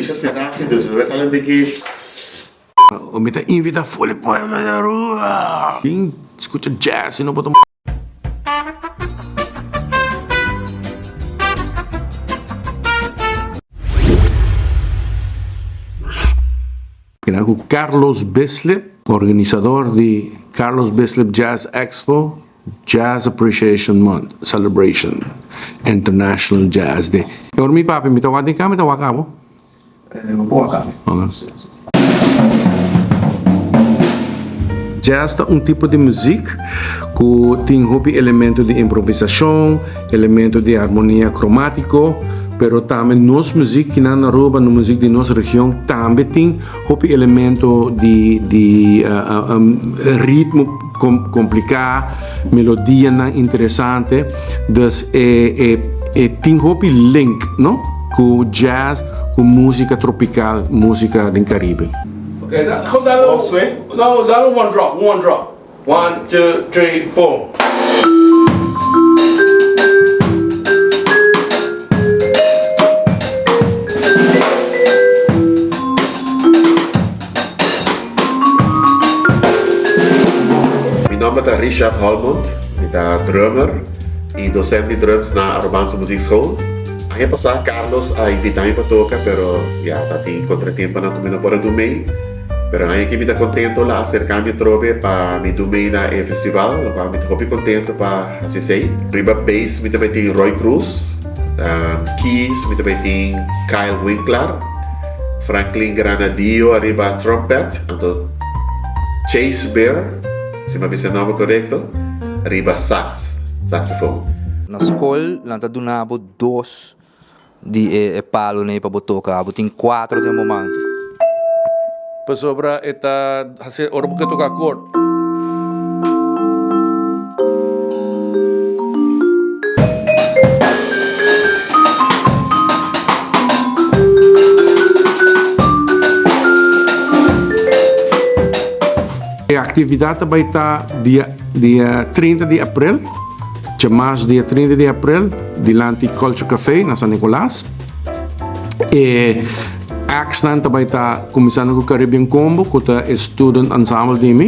Misha será si dus lo sali un tiki. Mi ta invita full e pueblo di Aruba. Bin scucha jazz si no bo ta. Kina cu Carlos Bislip, organisador di Carlos Bislip Jazz Expo, Jazz Appreciation Month Celebration, International Jazz Day. Ora mi papia, mi ta wak den cama, mi ta wak abo. Mi por wak abo. Jazz ta un tipo di muziek cu tin hopi elemento di improvisacion, elemento di armonia cromatico, pero tambe nos muziek kinan na Aruba, nos muziek di nos region tambe tin hopi elemento di di ritmo complica, melodianan interesante, dus e e e tin hopi link no cu jazz cu musica tropical, musica den Caribe. Okay, da, go dalo. Josue? No, dalo one drop, one drop. One, two, three, four. Mi nomber ta Richard Holmond, mi ta drummer y docent di drums na Arubaanse Muziekschool. Aña pasá Carlos a invita mi pa toca pero ya ta tin contratiemponan cu mi no por a dumei. Pero aña aki mi ta contento la acerca mi atrobe pa mi dumei na e festival, lo cual mi ta hopi contento pa haci esey. Riba bass mi ta bay tin Roy Cruz, keys mi ta bay tin Kyle Winklar, Franklin Granadillo ariba trumpet, anto Chase Bear, si mi a bisa e nomber corecto, riba sax, saxophone. Na skol nan ta duna bo dos di e palonan ei pa bo toka, bo tin cuatro den bo man. Pasobra e ta hasi ora bo ke toka akord. E actividad ta bay ta dia dia 30 di april, djamas dia 30 di april, dilanti Culture Café na San Nicolas. E actsnan ta bay ta cuminsando cu Caribbean Combo cu ta e student ensemble di mi.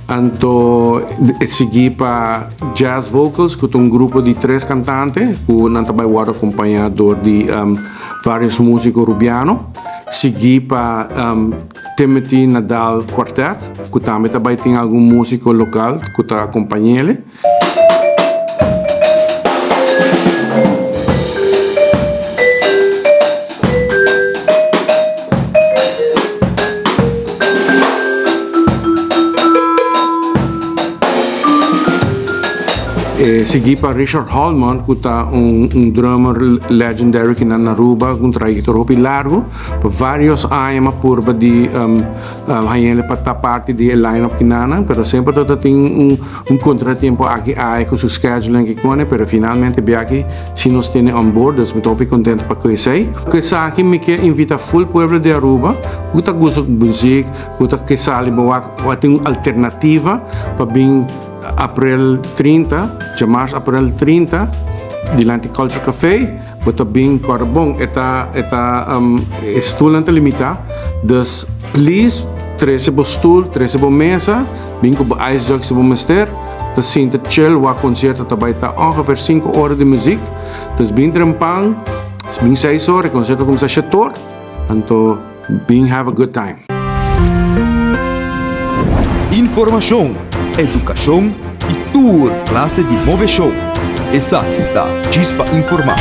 Anto e sigui pa Jazz Vocals cu ta un grupo di tres cantante cu nan ta bay wordo acompaña door di varios musico Rubiano. Sigui pa Timothy Nadal Quartet cu tambe ta bay tin algun musico local cu ta acompañele. E sigui pa Richard Holman cu ta un un drummer legendary ki na Aruba cu un trayectoria hopi largo. Pa varios aña m'a purba di hañ'el pa ta parti di e line-up kinanan, pero semper ta ta tin un un contratiempo aki aya cu su scheduling aki cone, pero finalmente biaki si nos tene on board, dus mi ta hopi contento pa cu esey. Cu esaki mi ke invita full pueblo di Aruba cu ta gusta cu muziek, cu ta ke sali bo wak bo a tin un alternativa pa bin april 30, djamars april 30 dilanti Culture Cafe, bo ta bin corda bon e ta e ta e stoelnan ta limita, dus please trece bo stoel, trece bo mesa. Bin ku bo ice jug si bo mester. Ta sinta chill wak concierto ta bai ta ongeveer sinku ora di muziek. Dus bin trempan, bin seis ora, e concierto ta cuminsa shete or, anto bin have a good time. Informashon, edukashon i tur klase di move show. Esaki ta Djis pa Informa.